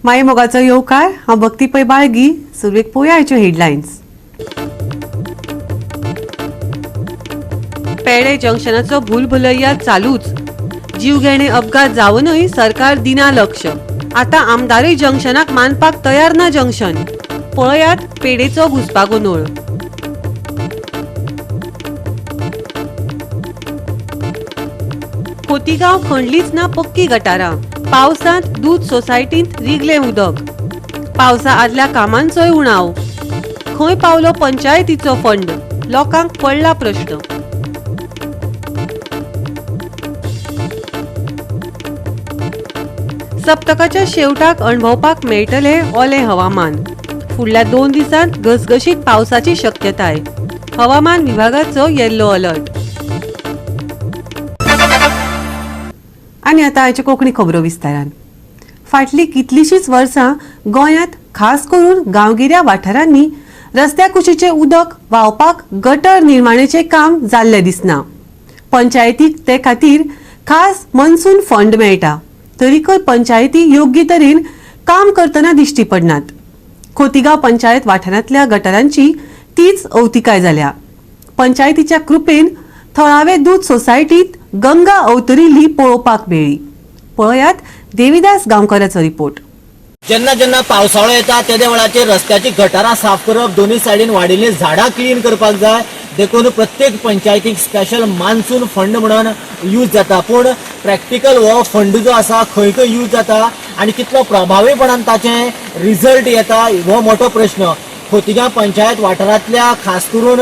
माई मोगाचो येवकार. हांव भक्ती पै बाळगी. सुरवेक पळोवया आयच्यो हेडलायन्स. पेडे जंक्शनाचो भूलभुलैया चालूच. जीवघेणे अपघात जावनय सरकार दिना लक्ष. आता आमदारय जंक्शनाक मानपाक तयार ना जंक्शन. पळयात पेडेचो घुस्पागोंदळ. खोतीगांव खणलीच ना पक्की गटारां. पावसांत दूद सोसायटींत रिगलें उदक. पावसा आदल्या कामांचोय उणाव. खंय पावलो पंचायतीचो फंड? लोकांक पडला प्रश्न. सप्तकाच्या शेवटाक अणभवपाक मेळटलें ओलें हवामान. फुडल्या 2 दिसांत घसघशीत पावसाची शक्यताय. हवामान विभागाचो येल्लो अलर्ट. आनी आतां आयच्यो कोंकणी खबरो विस्तारान. फाटलीं कितलींशींच वर्सां गोंयांत खास करून गांवगिऱ्या वाठारांनी रस्त्या कुशीचें उदक व्हांवपाक गटर निर्माणेचें काम जाल्लें दिसना. पंचायतीक ते खातीर खास मनसून फंड मेळटा, तरीकय पंचायती योग्य तरेन काम करतना दिश्टी पडनात. खोतीगांव पंचायत वाठारांतल्या गटारांची तीच अवतिकाय जाल्या. पंचायतीच्या कृपेन थळावे दूद सोसायटीत गंगा अवतरिल्ली पळोवपाक मेळ्ळी. पळयात देविदास गांवकाराचो रिपोर्ट. जेन्ना जेन्ना पावसाळो येता तेद्या वेळाचेर रस्त्याची गटारां साफ करप, दोनूय सायडीन वाडिल्लीं झाडां क्लीन करपाक जाय. देखून प्रत्येक पंचायतीक स्पेशल मान्सून फंड म्हणून यूज जाता. पूण प्रॅक्टिकल हो फंड जो आसा खंय खंय यूज जाता आनी कितलो प्रभावीपणान ताचें रिजल्ट येता हो मोठो प्रश्न. खोतीगांव पंचायत वाठारांतल्या खास करून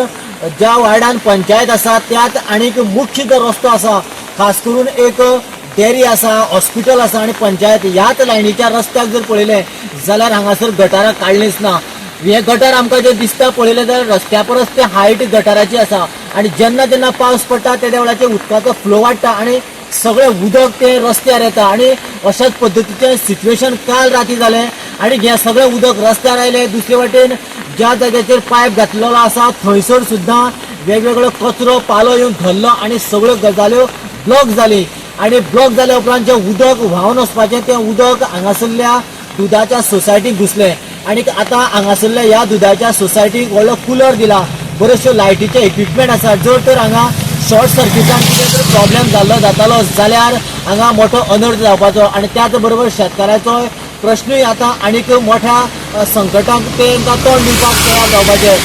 ज्या वार्डान पंचायत आसा त्यात आनीक मुख्य जो रस्तो आसा, खास करून एक डेअरी आसा, हॉस्पिटल आसा आनी पंचायत ह्याच लायनीच्या रस्त्याक जर पळयलें जाल्यार हांगासर गटारां काडलींच ना. हे गटर आमकां जे दिसता पळयलें जाल्यार रस्त्या परस ते हायट गटाराची आसा आनी जेन्ना जेन्ना पावस पडटा तेद्या वेळाचेर उदकाचो फ्लो वाडटा आनी सगळें उदक तें रस्त्यार येता. आनी अशाच पद्दतीचें सिच्युएशन काल राती जालें आनी हें सगळें उदक रस्त्यार आयलें. दुसरे वाटेन ज्या जाग्याचेर पायप घातलेलो आसा थंयसर सुद्दां वेगवेगळो कचरो पालो येवन धरलो आनी सगळ्यो गजाल्यो ब्लॉक जाली. आनी ब्लॉक जाल्या उपरांत जें उदक व्हांवन वचपाचें तें उदक हांगासरल्या दुदाच्या सोसायटीक घुसलें. आनी आतां हांगासरल्या ह्या दुदाच्या सोसायटीक व्हडलो कुलर दिला, बऱ्योचश्यो लायटीचे इक्विपमेंट आसा. जर तर हांगा शॉर्ट सर्किटान कितें तरी प्रॉब्लेम जाल्लो जातालो जाल्यार हांगा मोठो अनर्थ जावपाचो. आनी त्याच बरोबर शेतकाराचो प्रश्नूय आतां आनीक मोठ्या संकटाक तेंकां तोंड दिवपाक तयार जावपाचें.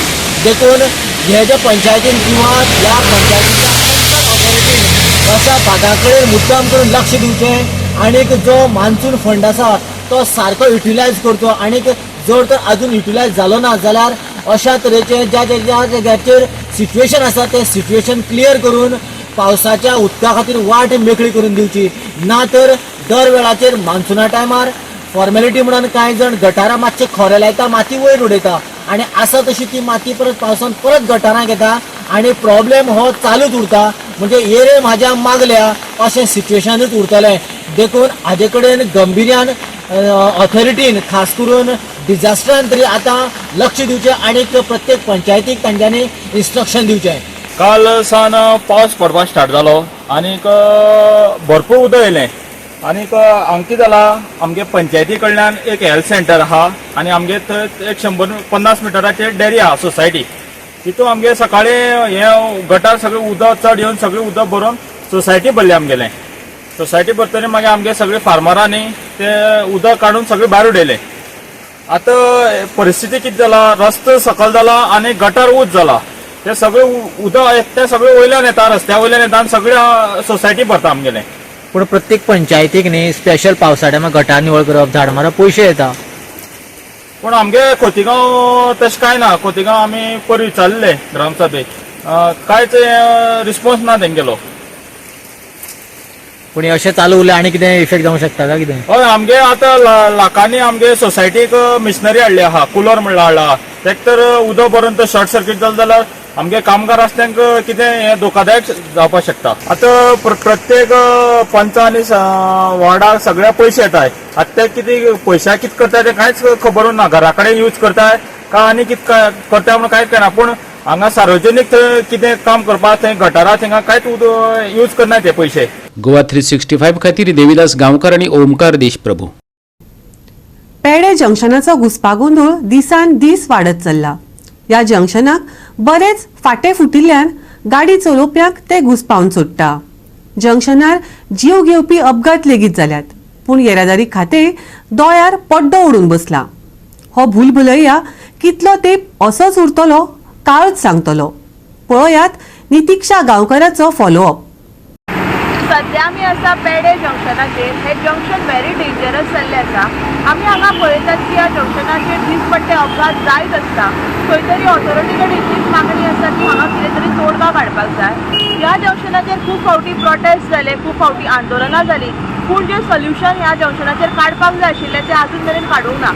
देखून हे जे पंचायतीन किंवा ह्या पंचायतीच्या ऑथॉरिटीन अशा भागा कडेन मुद्दाम करून लक्ष दिवचें आनीक जो मान्सून फंड आसा तो सारको युटिलायज करचो. आनीक जर तर अजून युटिलायज जालो ना जाल्यार अशा तरेचे ज्या ज्या ज्या जाग्याचेर सिच्युएशन आसा तें सिच्युएशन क्लियर करून पावसाच्या उदका खातीर वाट मेकळी करून दिवची. ना तर दर वेळाचेर मान्सुना टायमार फॉर्मेलिटी म्हणून कांय जाण गटारां मातशे खोरे लायता, माती वयर उडयता आनी आसा तशी ती माती परत पावसान परत गटारां घेता आनी प्रॉब्लेम हो चालूच उरता. म्हणजे येरे म्हाज्या मागल्या अशें सिच्युएशनूच उरतलें. देखून हाजे कडेन गंभिर्यान ऑथॉरिटीन खास करून डिजास्टरान तरी आतां लक्ष दिवचें आनी प्रत्येक पंचायतीक तांच्यांनी इन्स्ट्रक्शन दिवचें. काल सावन पावस पडपाक स्टार्ट जालो आनीक भरपूर उदक येयलें. आनीक हांगा कितें जालां, आमगे पंचायती कडल्यान एक हेल्थ सेंटर आहा आनी आमगे थंय एक 150 मिटराचेर डेअरी आहा सोसायटी. तितून आमगे सकाळी हें गटार सगळें उदक चड येवन सगळें उदक भरून सोसायटी भरली. आमगेलें सोसायटी भरतरी मागीर आमगे सगळे फार्मरांनी ते उदक काडून सगळें भायर उडयलें. आतां परिस्थिती कितें जाला, रस्तो सकल जाला आनी गटार ऊंच जाला. ते सगळें उदक ते सगळें वयल्यान येता, रस्त्या वयल्यान येता आनी सगळें सोसायटी भरता आमगेलें. पूण प्रत्येक पंचायतीक न्ही स्पेशल पावसा टायमार गटार निवळ करप, झाड मारप पयशे येता. पूण आमगे खोतीगांव तशें कांय ना. खोतीगांव आमी पयर विचारलें ग्रामसभेक, कांयच रिस्पॉन्स ना तेंगेलो. पूण अशें चालू उरलें आनी कितें इफेक्ट जावंक शकता काय कितें? हय, आमगे आतां लाखांनी आमगे सोसायटीक मिशनरी हाडली आहा, कुलर म्हणल्यार हाडला. तेक तर उदक भरून तर शॉर्ट सर्कीट जालें जाल्यार आमगे कामगार आसा तांकां कितें हें धोकादायक जावपाक शकता. आतां प्रत्येक पंच आनी वॉर्डाक सगळ्या पयशे येताय. आतां ते कितें पयशा कितें करताय तें कांयच खबर ना. घरा कडेन यूज करताय काय आनी कितें करताय म्हणून कांयच कळना. पूण हांगा सार्वजनीक थंय कितें काम करपाक थंय गटारा थिंगा कांयच उदक यूज करना ते पयशे. गोवा 365 खातीर देविदास गांवकार आनी ओमकार देशप्रभू. पेडे जंक्शनाचो घुस्पागोंदळ दिसान दीस वाडत चल्ला. ह्या जंक्शनाक बरेच फाटे फुटिल्ल्यान गाडी चलोवप्यांक ते घुसपावन सोडटा. जंक्शनार जीव घेवपी अपघात लेगीत जाल्यात, पूण येरादारी खातें दोळ्यार पड्डो ओडून बसला. हो भूलभुलैया कितलो तेंप असोच उरतलो काळच सांगतलो. पळयात नितिक्षा गांवकाराचो फॉलोअप. सध्या आमी आसा पेडे जंक्शनाचेर. हे जंक्शन व्हेरी डेंजरस जाल्लें आसा. आमी हांगा पळयतात की ह्या जंक्शनाचेर दिसपट्टे अपघात जायत आसता. खंय तरी ऑथॉरिटी कडेन इतलीच मागणी आसा की हांगा कितें तरी तोडगा काडपाक जाय. ह्या जंक्शनाचेर खूब फावटी प्रोटेस्ट जाले, खूब फावटी आंदोलनां जालीं, पूण जें सोल्युशन ह्या जंक्शनाचेर काडपाक जाय आशिल्लें तें आजून मेरेन काडूंक ना.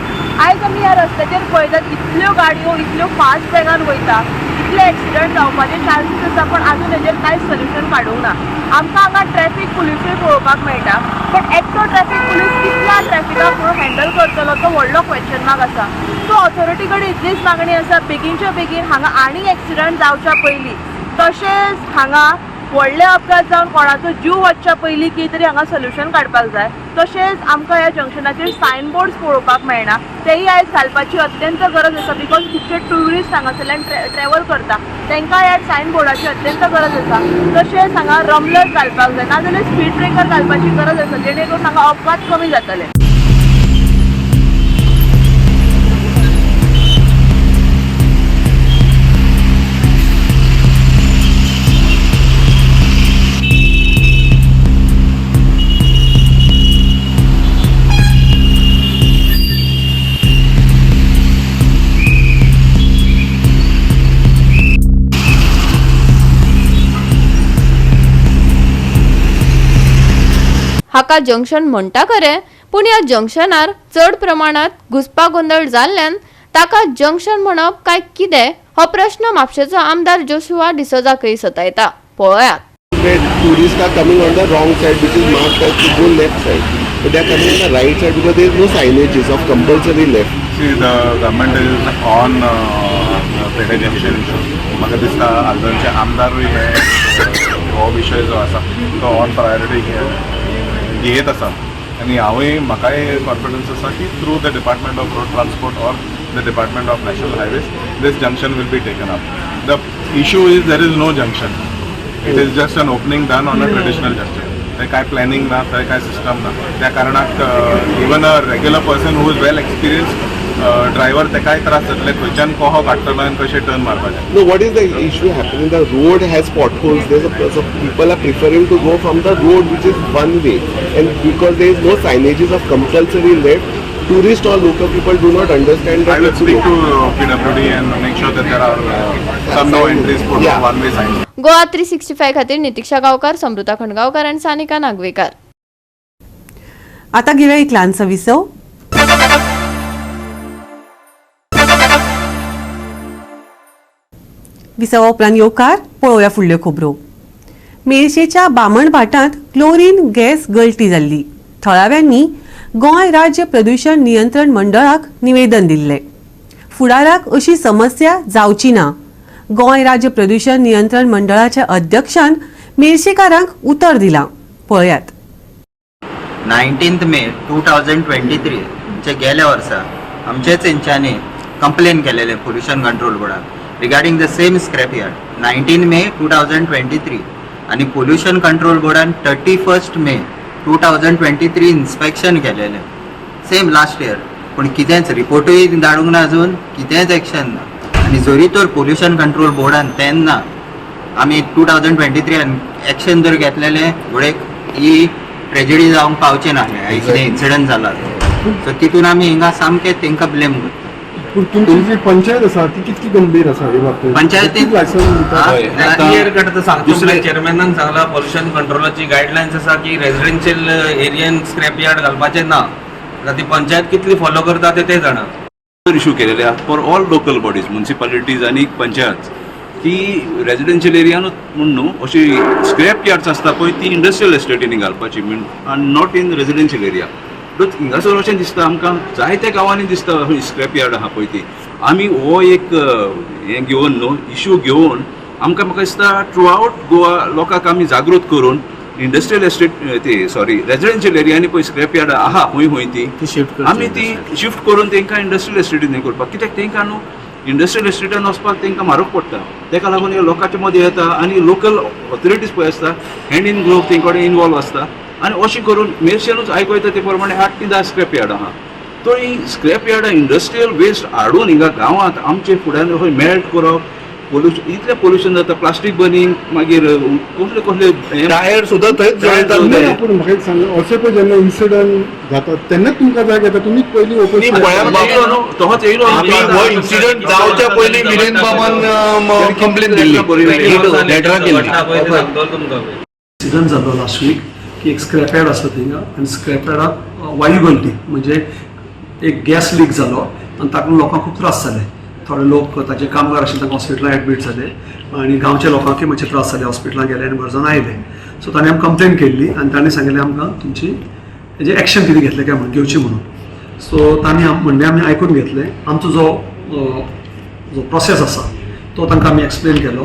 आयज आमी ह्या रस्त्याचेर पळयतात इतल्यो गाडयो इतल्यो फास्ट वेगान वयता, इतले एक्सिडंट जावपाचे चान्सीस आसा, पण आजून हेजेर कांयच सोल्युशन काडूंक ना. आमकां हांगा ट्रॅफीक पुलिसूय पळोवपाक मेळटा, पण एकटो ट्रॅफीक पुलीस कितल्या ट्रॅफिकाक म्हणून हँडल करतलो तो व्हडलो क्वेश्चन मार्क आसा. सो ऑथॉरिटी कडेन इतलीच मागणी आसा, बेगीनच्या बेगीन हांगा आनीक एक्सिडंट जावच्या पयलीं, तशेंच हांगा व्हडले अपघात जावन कोणाचो जीव वचच्या पयलीं कितें तरी हांगा सोल्युशन काडपाक जाय. तशेंच आमकां ह्या जंक्शनाचेर सायन बोर्ड्स पळोवपाक मेळना, तेय आयज घालपाची अत्यंत गरज आसा, because खुबशे ट्युरिस्ट हांगासरल्यान ट्रॅवल करता, तांकां ह्या सायन बोर्डाची अत्यंत गरज आसा. तशेंच हांगा रमलर्स घालपाक जाय, नाजाल्यार स्पीड ब्रेकर घालपाची गरज आसा, जेणे करून हांगा अपघात कमी जातले. हाका जंक्शन म्हणटा खरें, पूण ह्या जंक्शनार चड प्रमाणात घुस्पागोंदळ जाल्ल्यान ताका जंक्शन म्हणप काय कितें हो प्रश्न म्हापशेचो आमदार जोशुआ डिसोजाकय सतायता. पळयात. Tourists are coming on the wrong side, which is marked as to go left side, but they are coming on the right side because there is no signages of compulsory left. See, the government is on Pedem junction issue. म्हाका दिसता आजोनचे आमदारूय हे हो विशय जो आसा तो on priority घेत आसा आनी हांवूय म्हाकाय कॉन्फिडन्स आसा की through the department of road transport or the department of national highways this junction will be taken up. The issue is there is no junction. It is just an opening done on a traditional junction. थंय कांय planning ना, थंय कांय system ना. त्या कारणाक even a regular person who is well experienced driver तेकाय त्रास जातले, खंयच्यान कोहो काडटलो आनी कशें टर्न मारपाचें. No, what is the issue happening? The road has potholes. There's a so people are preferring to go from the road, which is one way, and because there is no signages of compulsory left, tourists or local people do not understand I that will it's speak to PWD and make sure that there are some no entries put Yeah. One way signs. Goa 365 खातीर नितिक्षा गांवकार, समृता खंडगांवकार आनी सानिका नागवेकार. आता घेवया एक ल्हानसो विसव. विसवा उपरांत येवकार. पळोवया फुडल्यो खबरो. मेरशेच्या बामणभाटांत क्लोरीन गॅस गळटी जाल्ली. थळाव्यांनी गोंय राज्य प्रदूषण नियंत्रण मंडळाक निवेदन दिल्लें. फुडाराक अशी समस्या जावची ना, गोंय राज्य प्रदूषण नियंत्रण मंडळाच्या अध्यक्षान मेरशेकारांक उतर दिलां. पळयात. 19 मे 2023 म्हणजे गेल्या वर्सा आमचेच हेंच्यांनी कंप्लेन केलेले पोल्युशन कंट्रोल बोर्डाक regarding the same scrap yard. 19 May 2023 आनी पोल्युशन कंट्रोल बोर्डान 31 मे 2023 इन्स्पेक्शन केलेलें सेम लास्ट इयर, पूण कितेंच रिपोर्टूय धाडूंक ना, अजून कितेंच एक्शन ना. आनी जरी तर पोल्युशन कंट्रोल बोर्डान तेन्ना आमी 2023 एक्शन जर घेतलेलें, घडये ही ट्रेजिडी जावंक पावचें नासलें, कितें इन्सिडंट जाला. सो तितून आमी हिंगा सामकें तेंकां ब्लेम करता. पूण तुमची जी पंचायत आसा ती कितकी गंभीर आसा हे बाबतींत? पंचायतीन लायसन दिता? क्लियर कट आतां सांगता, चेअरमॅनान सांगला पोल्युशन कंट्रोलाची गायडलायन्स आसा की रेजिडेन्शियल एरियन स्क्रॅप यार्ड घालपाचें ना. आतां ती पंचायत कितली फॉलो करता ते ते जाणा. इशू केलेले आहा for all local bodies, municipalities आनी पंचायत की रेजिडेन्शियल एरियानूच म्हूण न्हू, अशी स्क्रॅप यार्ड्स आसता पळय ती इंडस्ट्रियल एस्टेटीनी घालपाची आनी not in residential area. हिंगासर अशें दिसता आमकां, जायत्या गांवांनी दिसता स्क्रॅप यार्ड आहा पळय ती. आमी हो एक हें घेवन न्हू, इशू घेवन आमकां म्हाका दिसता थ्रू आवट गोवा लोकांक आमी जागृत करून इंडस्ट्रियल एस्टेट ती सॉरी रेजिडेन्शियल एरियांनी पळय स्क्रॅप यार्ड आहा खंय खंय ती आमी ती शिफ्ट करून तांकां इंडस्ट्रियल एस्टेटीन हें करपाक, कित्याक तांकां न्हू इंडस्ट्रियल एस्टेटान वचपाक तांकां म्हारग पडटा. ताका लागून हे लोकांच्या मदीं येता आनी लोकल ऑथॉरिटीज पळय आसता हँड इन ग्लोव तेंचे कडेन इनवॉल्व आसता आनी अशें करून मेरशेनूच आयको येता ते प्रमाणे 8 ते 10 स्क्रॅप यार्ड आहा. तो ही स्क्रॅप यार्डां इंडस्ट्रियल वेस्ट हाडून हिंगा गांवांत आमचे फुड्यान खंय मेल्ट करप, पोल्युशन इतलें पोल्युशन जाता, प्लास्टीक बर्निंग, मागीर कसले कसले टायर सुद्दां थंयच जळयतात. पूण म्हाका एक सांग, अशें पळय जेन्ना इन्सिडंट जाता तेन्ना तुमकां जाग येता, तुमी पयलीं तोच येयलो. हो इन्सिडंट जावच्या पयलीं मिलिंद बाबान कंप्लेन दिल्ली, लेटरां केल्ली. इन्सिडंट जालो लास्ट वीक की एक स्क्रॅप यार्ड आसलो थिंगा आनी स्क्रॅप यार्डाक वायू गळटी म्हणजे एक गॅस लीक जालो आनी ताका लोकांक खूब त्रास जाले. थोडे लोक ताचे कामगार आशिल्ले तांकां हॉस्पिटलान एडमीट जाले आनी गांवच्या लोकांकय मातशे त्रास जाले, हॉस्पिटलान गेले आनी बरे जावन आयले. सो ताणें आमकां कंप्लेन केल्ली आनी ताणें सांगिल्लें आमकां तुमची हेजे एक्शन कितें घेतलें काय म्हणून घेवची म्हणून. सो तांणी म्हणणें आमी आयकून घेतलें. आमचो जो जो प्रोसेस आसा तो तांकां आमी एक्सप्लेन केलो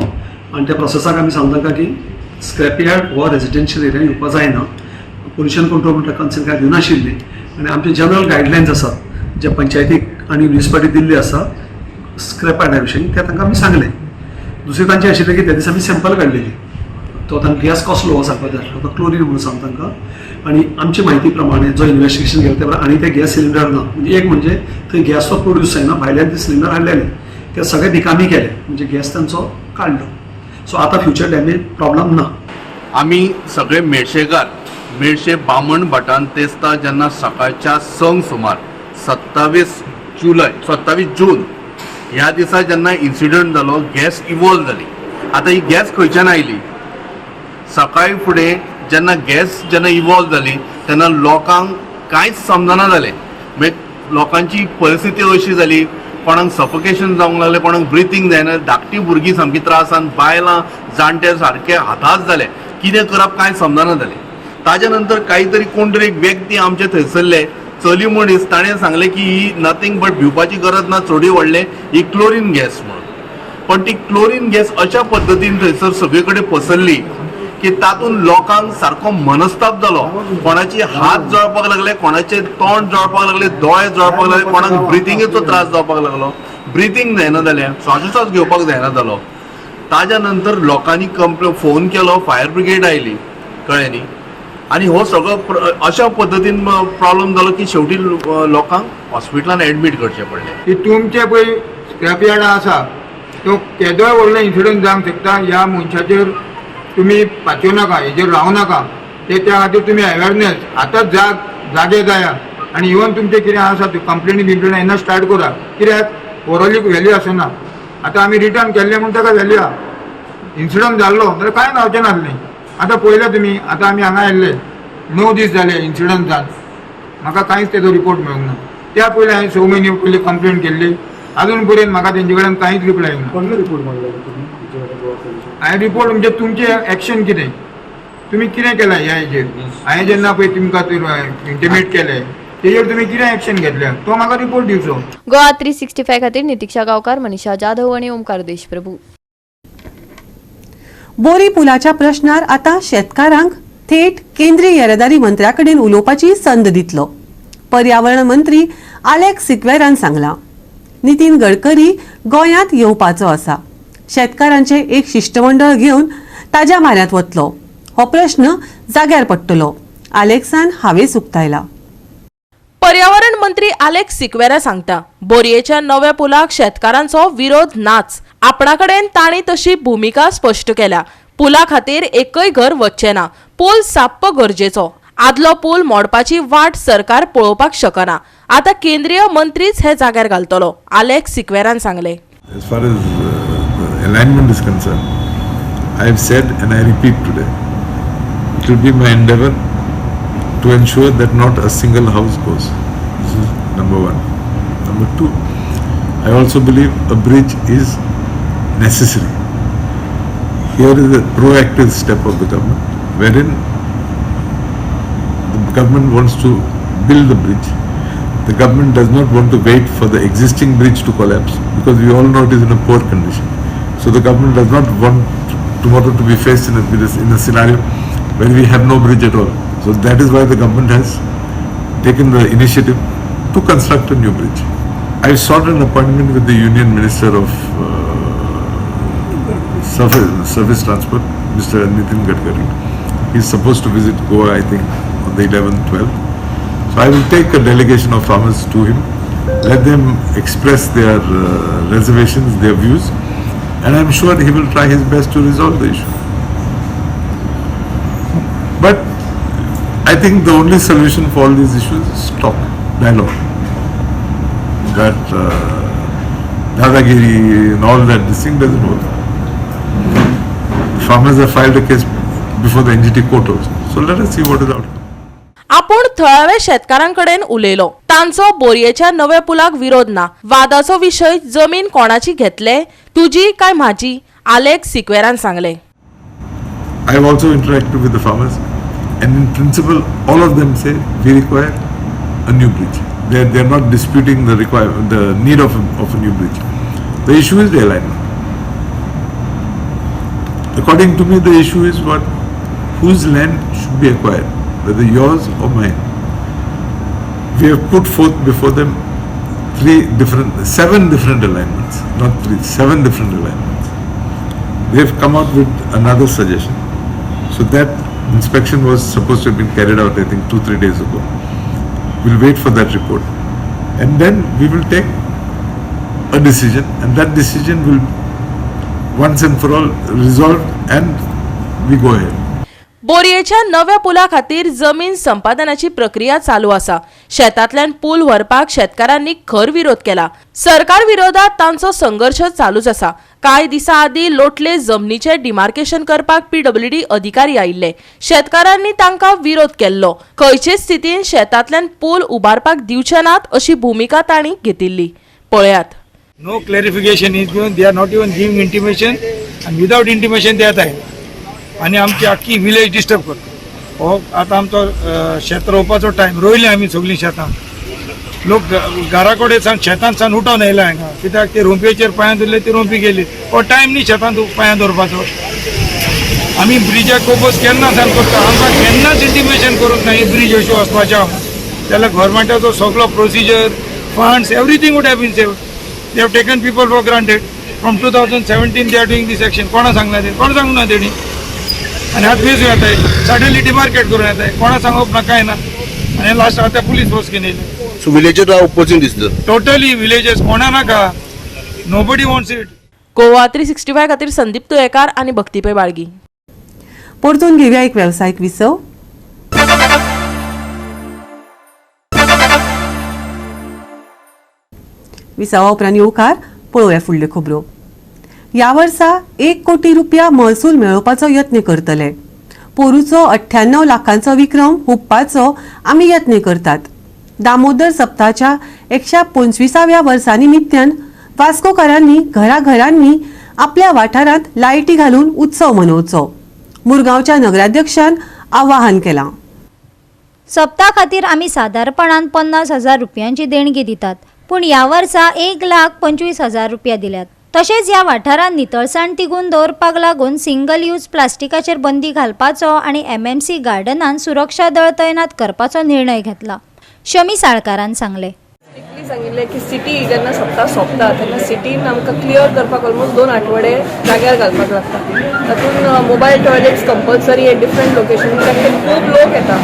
आनी त्या प्रोसेसाक आमी सांगता तांकां की स्क्रॅप यार्ड हो रेजिडेन्शियल एरिया येवपा जायना, पोल्युशन कंट्रोल म्हणटा कन्सर्न काय दिवनाशिल्ली आनी आमचे जनरल गायडलायन्स आसात जे पंचायतीक आनी म्युनिसिपालिटी दिल्ली आसा स्क्रॅप यार्डा विशीं, ते तांकां आमी सांगलें. दुसरें तांचें आशिल्लें की त्या दिसा आमी सॅम्पल काडलेली, तो तांकां गॅस कसलो हो सांगपाक जाय आसलो, तो क्लोरीन म्हणून सांग तांकां. आनी आमचे म्हायती प्रमाणे जो इन्वेस्टिगेशन केलें त्या आनी ते गॅस सिलिंडर ना, म्हणजे एक म्हणजे थंय गॅस तो प्रोड्यूस जायना, भायल्यान ते सिलिंडर हाडलेले ते सगळे निकामी केले, म्हणजे गॅस तांचो काडलो. सो आतां फ्युचर डॅमेज प्रॉब्लम ना. आमी सगळे मेरशेकार मेरशे बामण भटान तेस्ता जेन्ना सकाळच्या 6 सुमार 27 जून ह्या दिसा जेन्ना इन्सिडंट जालो, गॅस इवॉल्व जाली. आतां ही गॅस खंयच्यान आयली? सकाळी फुडें जेन्ना गॅस जेन्ना इवॉल्व जाली तेन्ना लोकांक कांयच समजना जालें. म्हणजे लोकांची परिस्थिती अशी जाली, कोणाक सफोकेशन जावंक लागलें, कोणाक ब्रिथींग जायना, धाकटी भुरगीं सामकी त्रासान, बायलां जाणटे सारके हातास जाले, कितें करप कांय समजना जालें. ताज्या नंतर कांय तरी कोण तरी एक व्यक्ती आमचे थंयसरले चली मनीस, ताणें सांगलें की ही नथींग बट भिवपाची गरज ना, चडूय व्हडलें ही क्लोरीन गॅस म्हणून. पण ती क्लोरीन गॅस अशा पद्दतीन थंयसर सगळे कडेन पसरली की तातूंत लोकांक सारको मनस्ताप जालो. कोणाचे हात जळपाक लागले, कोणाचे तोंड जळपाक लागले, दोळे जळपाक लागले, कोणाक ब्रिथींगेचो त्रास जावपाक लागलो, ब्रिथींग जायना जालें, श्वासोश्वास घेवपाक जायना जालो. ताज्या नंतर लोकांनी फोन केलो, फायर ब्रिगेड आयली, कळ्ळें न्ही. आनी हो सगळो अशा पद्दतीन प्रॉब्लम जालो की शेवटी लोकांक हॉस्पिटलान एडमीट करचें पडलें. की तुमचे पळय स्क्रॅप यार्डां आसा तो केदोय व्हडलो इन्सिडंट जावंक शकता, ह्या मनशाचेर तुमी पातयो नाका, हेजेर रावं नाका. ते त्या खातीर तुमी अवेरनेस आतांच जागे जाया आनी इवन तुमचें कितें आसा त्यो कंप्लेनी बिम्प्लेनी येन्ना स्टार्ट करा, कित्याक ओरलीक व्हॅल्यू आसना. आतां आमी रिटर्न केल्लें म्हूण ताका व्हॅल्यू आहा, इन्सिडंट जाल्लो जाल्यार कांय जावचें नासलें. आतां पळयलें तुमी, आतां आमी हांगा आयिल्ले 9 दीस जाले इन्सिडंट जावन, म्हाका कांयच तेजो रिपोर्ट मेळूंक ना. त्या पयलीं हांवें 6 म्हयने पयलीं कंप्लेन केल्ली, अजून पर्यंत म्हाका तेंचे कडेन कांयच रिप्लाय येवंक ना. कसलो रिपोर्ट मागला तुमी? हांवें रिपोर्ट म्हणजे तुमचें एक्शन कितें, तुमी कितें केलां ह्या हेजेर? हांवें जेन्ना पळय तुमकां इंटिमेट केलें तेजेर तुमी कितें एक्शन घेतल्या तो म्हाका रिपोर्ट दिवचो. गोवा 365 खातीर नितिक्षा गांवकार, मनीषा जाधव आनी ओमकार देशप्रभू. बोरी पुलाच्या प्रश्नार आतां शेतकारांक थेट केंद्रीय येरादारी मंत्र्या कडेन उलोवपाची संद दितलो, पर्यावरण मंत्री आलेक्स सिक्वेरान सांगलां. नितीन गडकरी गोंयांत येवपाचो आसा. शेतकारांचें एक शिश्टमंडळ घेवन ताज्या म्हऱ्यांत वतलो, हो प्रश्न जाग्यार पडटलो, आलेक्सान हावेस उक्तायला. पर्यावरण मंत्री आलेक्स सिक्वेरा सांगता, बोरयेच्या नव्या पुलाक शेतकारांचो विरोध नाच, आपणा कडेन तांणी तशी भुमिका स्पश्ट केल्या. पुला खातीर एकय घर वच्चें ना, पूल साप्प गरजेचो. आदलो पूल मोडपाची वाट सरकार पळोवपाक शकना, आतां केंद्रीय मंत्रीच हे जाग्यार घालतलो, आलेक्स सिक्वेरान सांगलें. As far as the alignment is concerned, I have said and I repeat today, it will be my endeavor to ensure that not a single house goes. This is number one. Number two, I also believe a bridge is necessary. Here is a proactive step of the government, wherein the government wants to build the bridge. The government does not want to wait for the existing bridge to collapse, because we all know it is in a poor condition. So the government does not want tomorrow to be faced in a scenario where we have no bridge at all. So that is why the government has taken the initiative to construct a new bridge. I sought an appointment with the Union Minister of Surface Transport, Mr. Nitin Gadkari. He is supposed to visit Goa, I think, on the 11th, 12th. So I will take a delegation of farmers to him, let them express their reservations, their views, and I am sure he will try his best to resolve the issue. But I think the only solution for all these issues is talk, dialogue. That Dadagiri and all that, this thing doesn't work. The farmers have filed a case before the NGT court also. So let us see what is the outcome. आपूण थळाव्या शेतकारांकडेन उलयलो, तांचो बोरयेच्या नव्या पुलाक विरोध ना. वादाचो विशय जमीन कोणाची घेतले, तुजी काय म्हाजी, आलेक्स सिक्वेरान सांगले. I have also interacted with the farmers, and in principle all of them say we require a new bridge. They are not disputing the requirement, the need of a new bridge. The issue is the alignment. According to me, the issue is what, whose land should be acquired, whether yours or mine. We have put forth before them 7 different alignments, not 3, 7 different alignments. They have come out with another suggestion. So that inspection was supposed to have been carried out, I think, 2-3 days ago. We'll wait for that report, and then we will take a decision, and that decision will once and for all resolve, and we go ahead. बोरयेच्या नव्या पुला खातीर जमीन संपादनाची प्रक्रिया चालू आसा. शेतांतल्यान पूल व्हरपाक शेतकारांनी खर विरोध केला. सरकार विरोधात तांचो संघर्श चालूच आसा. कांय दिसां आदीं लोटले जमनीचे डिमार्केशन करपाक पीडब्ल्यूडी अधिकारी आयिल्ले. शेतकारांनी तांकां विरोध केल्लो. खंयचेच स्थितीन शेतांतल्यान पूल उबारपाक दिवचे नात अशी भुमिका तांणी घेतिल्ली. पळयात. No clarification is given, they are not even giving intimation, and without intimation they are आनी आमची आख्खी विलेज डिस्टर्ब करता. हो आतां आमचो शेत रोवपाचो टायम, रोयले आमी सगळीं शेतां, लोक घरा कडेन सावन शेतांत सावन उठोन येयला हांगा, कित्याक ते रोंपयेचेर पांयां धरले, ती रोंपी गेली. हो टायम न्ही शेतांत पांयां दवरपाचो. आमी ब्रिजाक कोपोज केन्ना सावन करता, आमकां केन्नाच इंटिमेशन करूंक ना ही ब्रीज अशी वचपाचें आहा. जाल्यार गोवोरमेंटाचो सगळो procedure, funds, everything would have been saved. They have taken people for granted. From 2017 they are doing this action. कोणा सांगला ते, कोण सांगूंक ना तेणी. आनी आतां बेजू येताय, सडनली डिमार्केट करून येताय, कोणा सांगप ना काय ना. आनी लास्ट आतां पुलीस फोर्स घेवन येयले. So villages are opposing this? Totally villages कोणा नाका, nobody wants it. Goa 365 खातीर संदीप तुयेकार आनी भक्ती पै बाळगी. परतून घेवया एक वेवसायीक विसव. विसवा उपरांत येवकार पळोवया फुडल्यो खबरो. ह्या वर्सा 1 कोटी रुपया महसूल मेळोवपाचो यत्न करतले. पोरूचो 98 लाखांचो विक्रम हुपपाचो आमी यत्न करतात. दामोदर सप्ताच्या 125व्या वर्सा निमित्यान वास्कोकारांनी घराघरांनी आपल्या वाठारांत लायटी घालून उत्सव मनोवचो, मुरगांवच्या नगराध्यक्षान आवाहन केलां. सप्ता खातीर आमी सादारणपणान 50,000 रुपयांची देणगी दितात, पूण ह्या वर्सा 1,25,000 रुपया दिल्यात. तशेंच ह्या वाठारांत नितळसाण तिगून दवरपाक लागून सिंगल यूज प्लास्टिकाचेर बंदी घालपाचो आनी एमएमसी गार्डनान सुरक्षा दळ तैनात करपाचो निर्णय घेतला, शमी साळकारान सांगलें. स्ट्रिक्टली सांगिल्लें की सिटी जेन्ना सप्ता सोंपता तेन्ना सिटीन आमकां क्लियर करपाक ऑलमोस्ट 2 आठवडे जाग्यार घालपाक लागता. तातूंत mobile toilets compulsory at different location, कित्याक ते खूब लोक येता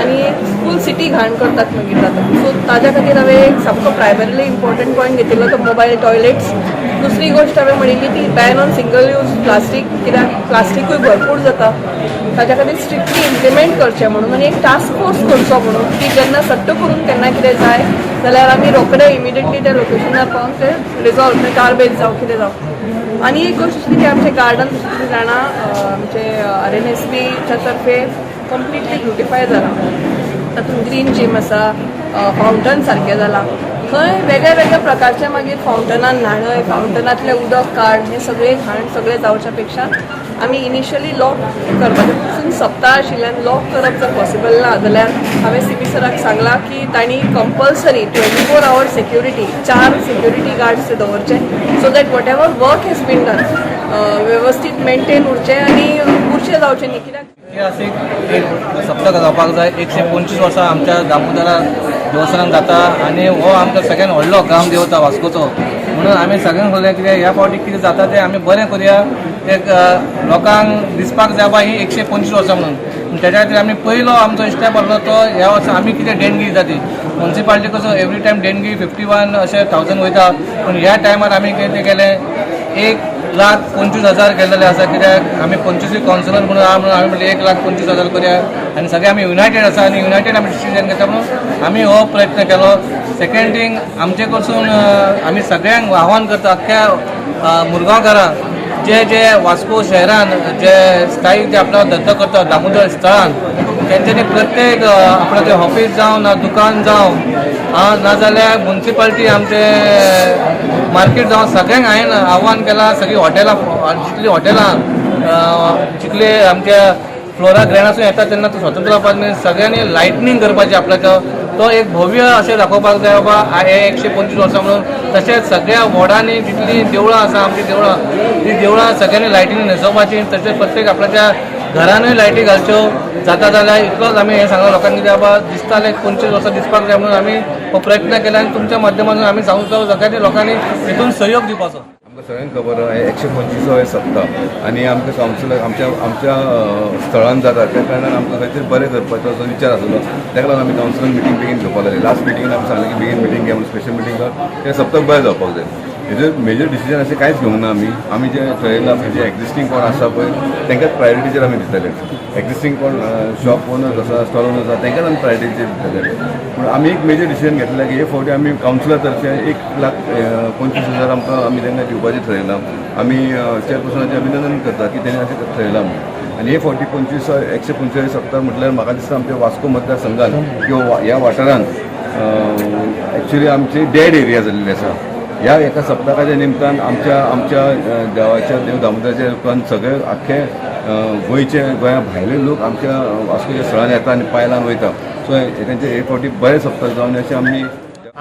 आनी फूल सिटी घाण करतात मागीर जाता. सो ताज्या खातीर हांवें एक सामको प्रायमरीली इम्पॉर्टंट पॉयंट घेतिल्लो तो मोबायल टॉयलेट्स. दुसरी गोश्ट हांवें म्हणिल्ली ती ban on single use plastic, कित्याक प्लास्टिकूय भरपूर जाता. ताज्या खातीर स्ट्रिक्टली इम्प्लिमेंट करचें म्हणून आनी एक टास्क फोर्स करचो म्हणून की जेन्ना सट्ट करून केन्ना कितें जाय जाल्यार आमी रोखडे इमिडिएटली त्या लोकेशनार पावन ते रिजॉल्व, म्हणजे गार्बेज जावं कितें जावं. आनी एक गोश्ट आसली की आमचें गार्डन जशें तुमी जाणा आमचे RNSBच्या तर्फे कंप्लिटली ब्युटिफाय जालां. तातूंत ग्रीन जीम आसा, फावंटन सारकें जालां. थंय वेगळ्या वेगळ्या प्रकारचे मागीर फावंटनान न्हाणय, फावंटनांतलें उदक काड, हें सगळें घाण सगळें जावच्या पेक्षा आमी इनिशियली लॉक करपाचें. पूण सप्ता आशिल्ल्यान लॉक करप जर पॉसिबल ना जाल्यार हांवें सीपी सराक सांगलां की तांणी compulsory 24 our security, 4 security guards ते दवरचे, so that whatever work has been done वेवस्थीत मेंटेन उरचें आनी बुरशें जावचें न्ही. कित्याक ऐतिहासीक एक सप्तक जावपाक जाय. 125 वर्सां आमच्या दामोदरा देवस्थानान जाता आनी हो आमकां सगळ्यान व्हडलो ग्राम देवता वास्कोचो, म्हणून आमी सगळ्यांक सांगलें कितें ह्या फावटी कितें जाता तें आमी बरें करुया, एक लोकांक दिसपाक जाय बाबा ही 125 वर्सां म्हणून. तेच्या खातीर आमी पयलो आमचो स्टेप आसलो तो ह्या वर्सा आमी कितें देणगी दिता ती मुन्सिपालिटी कसो एवरी टायम देणगी 51 अशें 1000 वयता, पूण ह्या टायमार आमी कितें केलें 1,25,000 केलेले आसा. कित्याक आमी 25 कावन्सिलर म्हणून आहा म्हणून आमी म्हणलें 1,25,000 करुया आनी सगळे आमी युनायटेड आसा आनी युनायटेड आमी डिसिजन घेता म्हणून आमी हो प्रयत्न केलो. सेकंड थींग आमचे कडसून आमी सगळ्यांक आव्हान करता अख्ख्या मुरगांवकारांक जे जे वास्को शहरान जे स्थायीक जे आपलो धंदो करता दामोदर स्थळान तेंच्यांनी प्रत्येक आपणाचें ऑफीस जावं ना दुकान जावं नाजाल्यार मुन्सिपालिटी आमचे मार्केट जावं सगळ्यांक हांवें आव्हान केलां. सगळीं हॉटेलां जितलीं हॉटेलां जितले आमच्या फ्लोरा ग्रँडासून येता तेन्ना तो स्वतंत्र जावपाक सगळ्यांनी लायटनींग करपाची आपल्याचो तो एक भव्य अशें दाखोवपाक जाय बाबा हे 125 वर्सां म्हणून. तशेंच सगळ्या वॉर्डांनी जितलीं देवळां आसा आमचीं देवळां ती देवळां सगळ्यांनी लायटींनी न्हेसोवपाची, तशेंच प्रत्येक आपल्याच्या घरानूय लायटी घालच्यो जाता जाल्यार. इतलोच आमी हें सांगलां लोकांक कितें बाबा दिसतालें 25 वर्सां दिसपाक जाय म्हणून आमी हो प्रयत्न केला आनी तुमच्या माध्यमांतून आमी सांगूंक सगळ्यांनी लोकांनी हितून सहयोग दिवपाचो. आमकां सगळ्यांक खबर आहा 125 हें सप्तक आनी आमकां कावन्सिलर आमच्या आमच्या स्थळान जाता त्या कारणान आमकां खंय तरी बरें करपाचो असो विचार आसलो. ताका लागून आमी कावन्सिलर मिटींग बेगीन घेवपाक लागले. लास्ट मिटिंगेन आमी सांगलें की बेगीन मिटींग घे म्हणून स्पेशल मिटींग कर, तें सप्तक बरें जावपाक जाय. हेजेर मेजर डिसिजन अशें कांयच घेवंक ना आमी. आमी जें थरयलां म्हणजे एग्जिस्टींग कोण आसा पळय तांकांच प्रायोरिटीचेर आमी दितले. एग्जिस्टींग कोण शॉप ओनर्स आसा स्टॉल ओनर्स आसा तांकांच आमी प्रायोरिटीचेर दितले. पूण आमी एक मेजर डिसिजन घेतलें की हे फावटी आमी कावन्सिलर तर्फे 1,25,000 आमकां आमी तांकां दिवपाचें थरयलां. आमी चेअरपर्सनाचें अभिनंदन करता की तेणें अशें थरयलां म्हणून. आनी हे फावटी 125 सप्तक म्हटल्यार म्हाका दिसता आमच्या वास्को मतदारसंघान किंवा ह्या वाठारान एक्चुअली आमची डेड एरिया जाल्ली आसा. ह्या एका सप्तकाच्या निमतान आमच्या आमच्या देवाच्या देव दामोदराच्या रूपान सगळे आख्खे गोंयचे गोंया भायले लोक आमच्या वास्कोच्या स्थळान येता आनी पायलान वयता. सो तेंचे हे फावटी बरें सप्तक जावन अशें आमी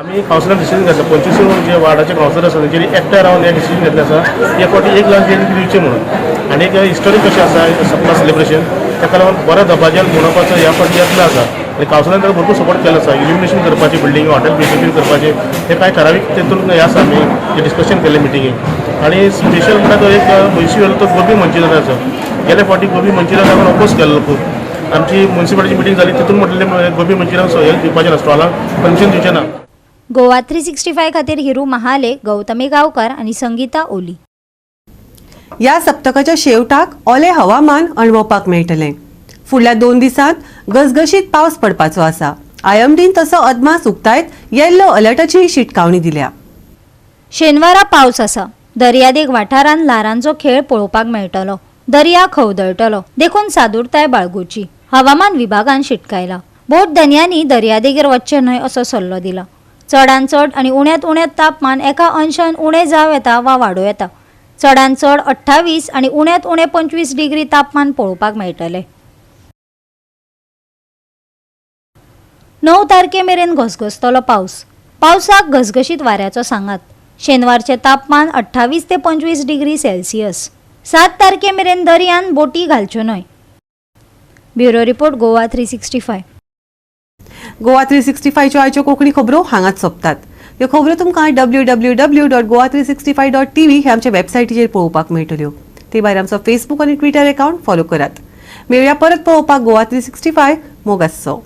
आमी कावन्सिलर डिसिजन घेतला. 25 जे वार्डाचे कावन्सिलर आसा तेंच्यांनी एकठांय रावन हें डिसिजन घेतलें आसा हे फावटी 1 लाख देणगी दिवचें म्हणून. आनी एक हिस्टोरीक कशें आसा सप्ता सेलिब्रेशन ताका लागून बऱ्या दबाज्यान मनोवपाचो ह्या फावटी यत्न आसा. आनी कावन्सिलरान ताका भरपूर सपोर्ट केलो आसा. इल्युमिनेशन करपाचें बिल्डींग हॉटेल ब्युटिफाय करपाचें हे कांय ठरावीक तेतून हें आसा आमी डिस्कशन केल्लें मिटिंगेक. आनी स्पेशल म्हणल्यार तो एक इश्यू येयलो तो गोबी मंचुरियनाचो. गेले फावटी गोबी मंचुरियन आमी अपोज केल्लो खूब. आमची मुन्सिपालिटीची मिटींग जाली तितून म्हटलें गोबी मंचुरियन हें दिवपाचें ना, स्टॉलांक परमिशन दिवचें ना. गोवा 365 खातीर हिरू महाले, गौतमी गांवकर आनी संगीता ओली. ह्या सप्तकाच्या शेवटाक ओले हवामान अणभवपाक मेळटलें. फुडल्या 2 दिसांत गसगशीत पावस पडपाचो आसा. आयएमडीन तसो अदमास उक्तायत येल्लो अलर्टाची शिटकावणी दिल्या. शेनवारा पावस आसा. दर्यादेग वाठारांत ल्हारांचो खेळ पळोवपाक मेळटलो. दर्या खवदळटलो देखून सादूरताय बाळगुची हवामान विभागान शिटकायला. बोट धनयांनी दर्यादेगेर वचचें न्हय असो सल्लो दिला. चडान चड आनी उण्यांत उणें तापमान 1 अंशान उणें जावं येता वा वाडोवं येता. चडान चड 28 आनी उण्यांत उणें 25 डिग्री तापमान पळोवपाक मेळटलें. 9 तारखे मेरेन घसघसतलो पावस. पावसाक घसघशीत वाऱ्याचो सांगात. शेनवारचें तापमान 28 ते 25 डिग्री सेल्सियस. 7 तारखे मेरेन दर्यान बोटी घालच्यो न्हय. Bureau report, Goa 365. Goa 365च्यो आयच्यो कोंकणी खबरो हांगाच सोंपतात. ह्यो खबरो तुमकां www.goa365.tv ह्या आमच्या वेबसायटीचेर पळोवपाक मेळटल्यो. ते भायर आमचो फेसबूक आनी ट्विटर अकाउंट फॉलो करात. मेळया परत पळोवपाक गोवा 365. मोग आसचो.